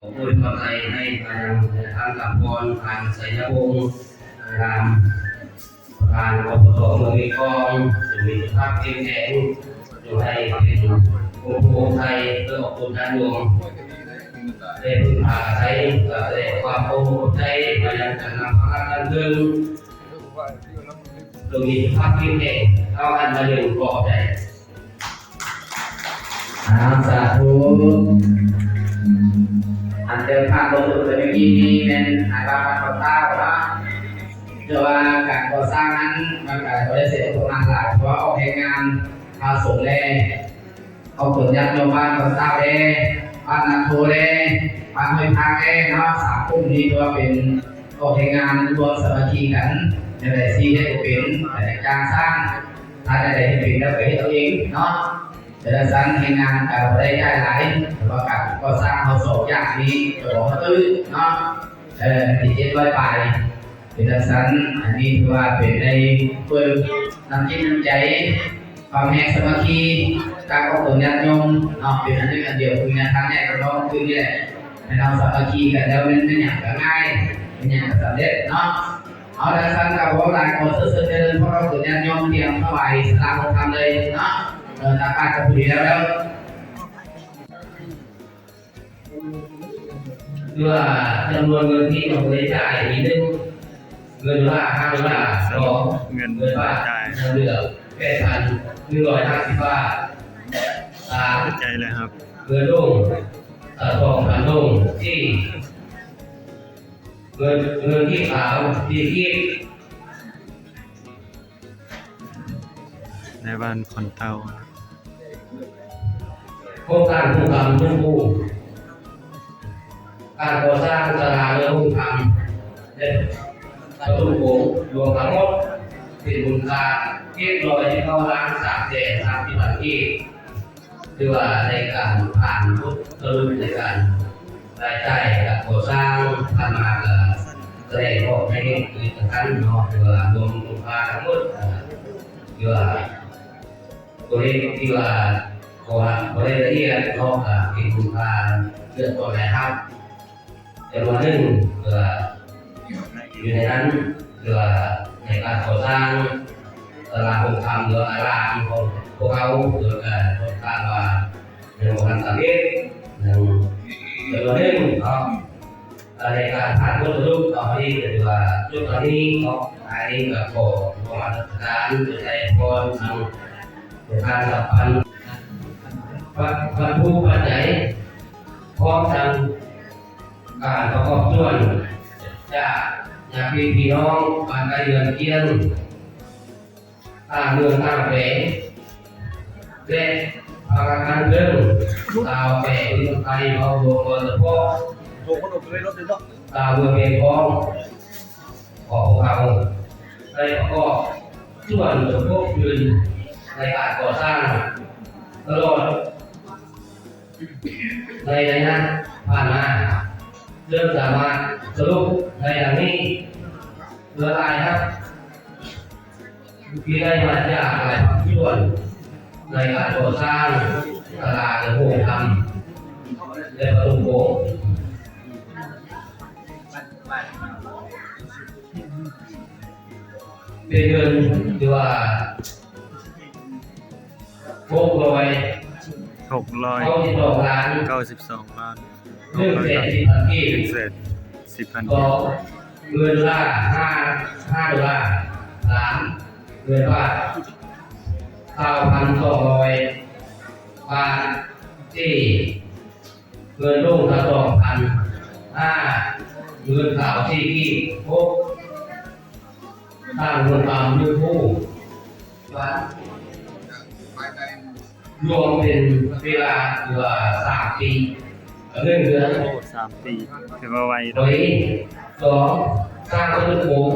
ຂໍອວຍພອນໃຫ້ ໃຫ້ທາງສະຖານສະພານຄອນ ທ່ານໄຊຍະວົງ ນາມປະທານ ອບຕ ເມືອງເມກອງ ຈົ່ງມີສຸຂະພາບເຂັ້ມແຂງ, ຈົ່ງໃຫ້ເປັນຮົ່ມໂພຮົ່ມໄຊ ເພື່ອອອກຕົນຍາດໂຍມ ໄດ້ເພິ່ງພາອາໄສ ແລະ ຄວາມໂອ້ໂຫໃຈມາຍັງກັນນຳພະລັກກັນເຖິງ ຈົ່ງມີສຸຂະພາບເຂັ້ມແຂງ ເອົາອັນມາເລີຍ ຂໍຂອບໃຈ. ອາ ສາທຸ. ອັນເດີນທາງລົງເຖິງເມື່ອກີ້ນີ້ແມ່ນອາການຕອນເຊົ້າເນາະ, ແຕ່ວ່າການກໍ່ສ້າງນັ້ນມັນກະບໍ່ໄດ້ເສຍງົບປະມານຫຼາຍ ເພາະວ່າອອກແຮງງານມາສົງແດ່ ອອກຕົນຍາດໂຍມບ້ານຕອນເຊົ້າແດ່ ບ້ານນາໂທແດ່ ບ້ານຫ້ວຍພາກແດ່ເນາະ, ສາມກຸ່ມນີ້ຖືວ່າເປັນອອກແຮງງານລວມສາມັກຄີກັນ ແນວໃດຊິເຮັດບໍ່ເປັນ ກະຈ້າງຊ່າງ ຖ້າແນວໃດເຮັດເປັນແລ້ວກະເຮັດເອົາເອງເນາະ. ເປັນຈັ່ງຊັ້ນ ແຮງງານກະບໍ່ໄດ້ຈ່າຍຫຼາຍ ແຕ່ວ່າການກໍ່ສ້າງເຮົາສອງຢ່າງນີ້ກະບໍ່ຮອດຕື້ເນາະ ເອີ ທີ່ເຈັດຮ້ອຍປາຍ. ເປັນຈັ່ງຊັ້ນ ອັນນີ້ຖືວ່າເປັນໃນເບິ່ງນ້ຳຈິດນ້ຳໃຈ ຄວາມແຮງສາມັກຄີ ການອອກຕົນຍາດໂຍມເນາະ ເປັນອັນໜຶ່ງອັນດຽວ ຄືແນວທາງໃຫຍ່ຂອງເຮົາຄືນີ້ແຫຼະ ໃຫ້ເຮົາສາມັກຄີກັນແລ້ວແມ່ນ ແມ່ນຫຍັງກະງ່າຍ ແມ່ນຫຍັງກະສຳເລັດເນາະ. ເອົາ ຈັ່ງຊັ້ນກະບໍ່ເວົ້າຫຼາຍ ຂໍເຊີນເຊີນເຊີນພວກເຮົາເປັນຍາດໂຍມຕຽມຖວາຍສາລາຫົງຄຳເລີຍເນາະ. ເອີ ຕາມບ້ານກະພໍດີແລ້ວ ແລ້ວ ຄືວ່າຈຳນວນເງິນທີ່ຕ້ອງໄດ້ຈ່າຍ ມີ ໜຶ່ງ ເງິນໂດລາ ຫ້າໂດລາ, ສອງ ເງິນບາດ ຍັງເຫຼືອ ແປດພັນໜຶ່ງຮ້ອຍຫ້າສິບບາດ, ສາມ ເຂົ້າໃຈແລ້ວຄັບ ເງິນໂດລາ ສອງພັນໂດລາ, ສີ່ ເງິນ ເງິນກີບຂາວ ສີ່ກີບ. ໃນບ້ານຂອນເຕົ່າ ໂຄງການໂຮງຄຳເມືອງພູ ການກໍ່ສ້າງສາລາເຮືອໂຮງຄຳ ແລະ ປະຕູໂຂງ ລວມທັງໝົດເປັນມູນຄ່າເຈັດຮ້ອຍສິບເກົ້າລ້ານສາມແສນສາມສິບພັນກີບ. ຖືວ່າໃນການຜ່ານບົດສະຫຼຸບໃນການລາຍຈ່າຍການກໍ່ສ້າງຜ່ານມາ ກະສະແດງອອກໃຫ້ເຫັນຄືກັນເນາະ ຖືວ່າລວມມູນຄ່າທັງໝົດ ກະຖືວ່າຕົວເລກທີ່ວ່າບໍ່ ບໍ່ໄດ້ລະອຽດເນາະ ກະເປັນມູນຄ່າເກືອບຮ້ອຍລາຍຮັບ ຈຳນວນໜຶ່ງ ເພື່ອຢູ່ໃນນັ້ນ ເພື່ອໃນການກໍ່ສ້າງສາລາໂຮງຄຳ ຫຼືວ່າອາລາມຂອງພວກເຮົາ ໂດຍການຕ້ອງການວ່າຍັງບໍ່ທັນສຳເລັດ ຍັງຈຳນວນໜຶ່ງເນາະ. ແລະ ໃນການຜ່ານບົດສະຫຼຸບເນາະ ອັນນີ້ກະຖືວ່າຈຸດຕອນນີ້ເນາະ ອັນນີ້ກະຂໍ ຂໍນະມັດສະການ ຈະໄດ້ພອນທາງ ທາງສຳພັນ ວັດ ວັດຖຸປັດໄຈ ພ້ອມທັງ ການປະກອບສ່ວນຈາກຍາດຕິພີ່ນ້ອງບ້ານໃກ້ເຮືອນຄຽງ ຕ່າງເມືອງຕ່າງແຂວງ ແລະ ພາກການເທິງຊາວແຂວງໄທເຮົາ ໂດຍສະເພາະຊາວເມືອງແມ່ກອງ ຂອງພວກເຮົາໄດ້ປະກອບສ່ວນສົມທົບທຶນໃນການກໍ່ສ້າງຕະຫຼອດ ໃນໄລຍະຜ່ານມາ ເຊິ່ງສາມາດສະຫຼຸບໄດ້ດັ່ງນີ້ ເພື່ອລາຍຮັບທີ່ໄດ້ມາຈາກຫຼາຍພາກສ່ວນໃນການກໍ່ສ້າງສາລາເຮືອໂຮງຄຳ ແລະ ປະຕູໂຂງ ເປັນເງິນທີ່ວ່າ ຫົກຮ້ອຍ ຫົກຮ້ອຍ ເກົ້າສິບສອງລ້ານ ເກົ້າສິບສອງລ້ານ ໜຶ່ງແສນສິບພັນກີບ ໜຶ່ງແສນສິບພັນ ສອງ ເງິນລາ ຫ້າ ຫ້າໂດລາ, ສາມ ເງິນບາດ ຊາວພັນສອງຮ້ອຍບາດ, ສີ່ ເງິນໂດລາ ສອງພັນ ຫ້າ ເງິນຂາວ ສີ່ກີບ, ຫົກ ສ້າງໂຮງຄຳ ໜຶ່ງຄູ່ ລວມເປັນເວລາ ຫຼືວ່າ ສາມປີ ໜຶ່ງເດືອນ ໂອ້ ສາມປີ ຖືວ່າໄວເນາະ. ສອງ ສ້າງປະຕູໂຂງ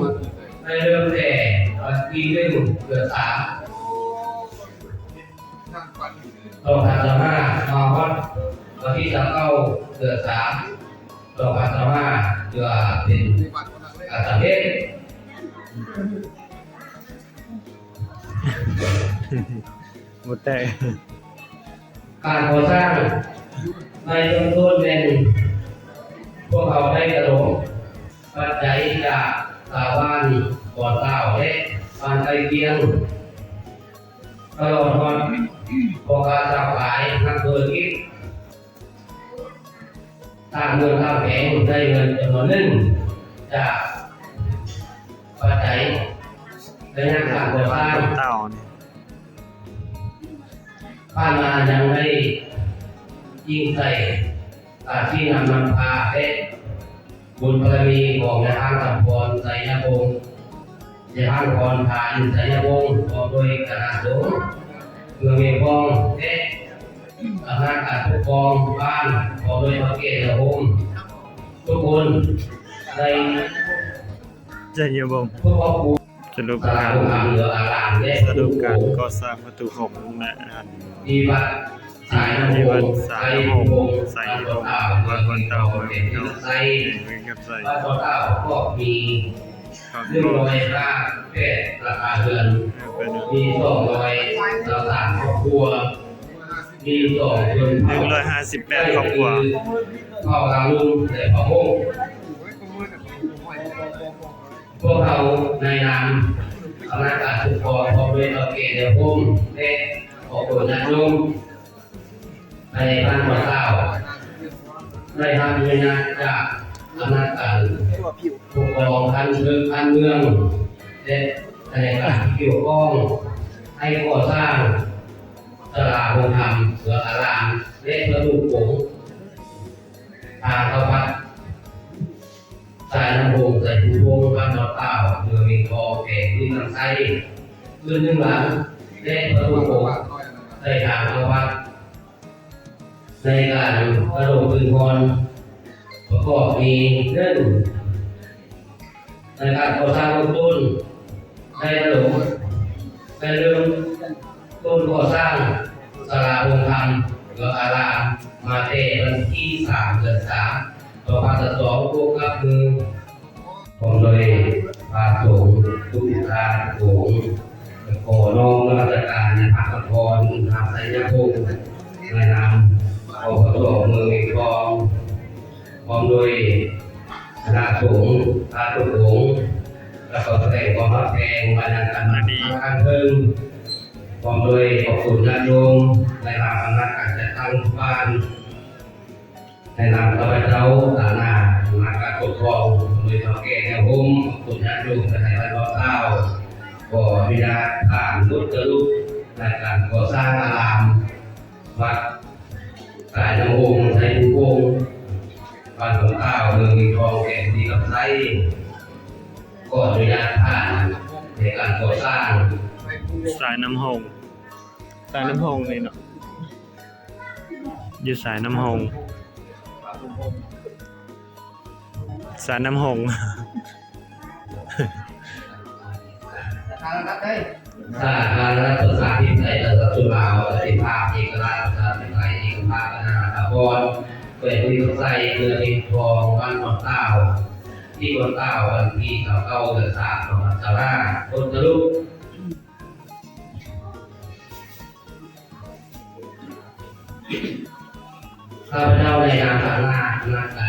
ໄດ້ເລີ່ມແຕ່ວັນທີໜຶ່ງ ເດືອນສາມ ສອງພັນຊາວຫ້າ ມາຮອດວັນທີຊາວເກົ້າ ເດືອນສາມ ສອງພັນຊາວຫ້າ ຖືວ່າເປັນການສຳເລັດ. ບໍ່ແຕກ. ການກໍ່ສ້າງໃນເບື້ອງຕົ້ນແມ່ນ ພວກເຮົາໄດ້ລະດົມປັດໄຈຈາກຊາວບ້ານບ່ອນຕ່າວ ແລະ ບ້ານໃກ້ຄຽງ ຕະຫຼອດຮອດພໍ່ຄ້າຊາວຂາຍ ນັກທຸລະກິດ ຕ່າງເມືອງຕ່າງແຂວງ ໄດ້ເງິນຈຳນວນໜຶ່ງຈາກປັດໄຈໄລຍະການກໍ່ສ້າງ. ຜ່ານມາຍັງໄດ້ອີງໃສ່ການຊີ້ນຳນຳພາ ແລະ ບຸນບາລະມີຂອງຍາທ່ານສຳພອນ ໄຊຍະວົງ, ຍາທ່ານພອນພານ ໄຊຍະວົງ ພ້ອມດ້ວຍຄະນະສົງ ເມືອງວຽງທອງ ແລະ ອຳນາດການປົກຄອງບ້ານ ພ້ອມດ້ວຍເຖົ້າແກ່ເຮືອໂຮມ ທຸກຄົນໄດ້ ໄຊຍະວົງ ທຸກຄອບຄົວ ສະຫຼຸບການ ສະຫຼຸບການກໍ່ສ້າງປະຕູໂຂງ ແລະ ອັນ ທີ່ວັດສາຍນ້ຳໂຂງ ທີ່ວັດສາຍນ້ຳໂຂງ ໄຊຍະວົງ ວັດບ່ອນເຕົາ ເມືອງວຽງຄຳໄຊ ເມືອງວຽງຄຳໄຊ ວັດບ່ອນເຕົາປະກອບມີ ໜຶ່ງຮ້ອຍຫ້າສິບແປດ ຫຼັງຄາເຮືອນ ມີສອງຮ້ອຍຊາວສາມຄອບຄົວ ມີສອງຊົນເຜົ່າ ໜຶ່ງຮ້ອຍຫ້າສິບແປດຄອບຄົວ ເຜົ່າລາວລຸ່ມ ແລະ ເຜົ່າມົ້ງ. ພວກເຮົາໃນນາມອຳນາດການປົກຄອງ ພ້ອມດ້ວຍເຖົ້າແກ່ເຮືອໂຮມ ແລະ ຄອບຄົວຍາດໂຍມ ພາຍໃນບ້ານບ່ອນເຕົາ ໄດ້ຮັບອະນຸຍາດຈາກອຳນາດການປົກຄອງຂັ້ນເທິງຂັ້ນເມືອງ ແລະ ພະແນກການທີ່ກ່ຽວຂ້ອງ ໃຫ້ກໍ່ສ້າງສາລາໂຮງທຳ ເຮືອນອາລາມ ແລະ ປະຕູໂຂງ ທາງເຂົ້າວັດ ສາຍນ້ຳໂຂງ ໄຊພູພົງ ບ້ານດອນຕ່າວ ເມືອງວຽງທອງ ແຂວງວຽງຄຳໄຊ ຄືນໜຶ່ງຫຼັງ ແລະ ປະຕູໂຂງໃສ່ທາງເຂົ້າວັດ ໃນການລະດົມທຶນຮອນ ປະກອບມີ ໜຶ່ງ ໃນການກໍ່ສ້າງເບື້ອງຕົ້ນ ໄດ້ລະດົມ ໄດ້ເລີ່ມຕົ້ນກໍ່ສ້າງສາລາໂຮງທຳ ແລະ ອາລາມ ມາແຕ່ວັນທີສາມ ເດືອນສາມ ສອງພັນຊາວສອງ ບວກກັບມື ພ້ອມດ້ວຍພະສົງທຸກທ່ານທຸກອົງ ຂໍນ້ອມນະມັດສະການຍາທ່ານສຳພອນ ນາງໄຊຍະວົງ ໃນນາມ ອພສ ເມືອງວຽງທອງ ພ້ອມດ້ວຍຄະນະສົງ ພະທຸກອົງ ແລ້ວກໍສະແດງຄວາມຮັກແພງມາຍັງກັນມາດີທາງການເທິງ ພ້ອມດ້ວຍຂອບຄຸນຍາດໂຍມ ໃນນາມອຳນາດການຈັດຕັ້ງບ້ານ ໃນນາມຂ້າພະເຈົ້າ ຖານະອຳນາດການປົກຄອງ ໂດຍເຖົ້າແກ່ແນວໂຮມ ຂອບຄຸນຍາດໂຍມ ໃນວັດເວົ້າກ່າວ ຂໍອະນຸຍາດຜ່ານບົດສະຫຼຸບໃນການກໍ່ສ້າງອາລາມ ວັດສາຍນ້ຳໂຂງ ໄຊພູພົງ ບ້ານດອນຕ່າວ ເມືອງວຽງທອງ ແຂວງວຽງຄຳໄຊ ຂໍອະນຸຍາດຜ່ານໃນການກໍ່ສ້າງ ສາຍນ້ຳໂຂງ ສາຍນ້ຳໂຂງນີ້ເນາະ ຢູ່ສາຍນ້ຳໂຂງ ສາຍນ້ຳໂຂງ ສາທາລະນະລັດ ປະຊາທິປະໄຕ ປະຊາຊົນລາວ ປະເທດເອກະລາດ ປະຊາທິປະໄຕ ເອກະພາບ ອານາຖາຖາວອນ ແຂວງວຽງຄຳໄຊ ເມືອງວຽງທອງ ບ້ານດອນຕ່າວ ທີ່ດອນຕ່າວ ວັນທີຊາວເກົ້າ ເດືອນສາມ ສອງພັນຊາວຫ້າ ບົດສະຫຼຸບ ຂ້າພະເຈົ້າໃນນາມອຳນາດ ອຳນາດກ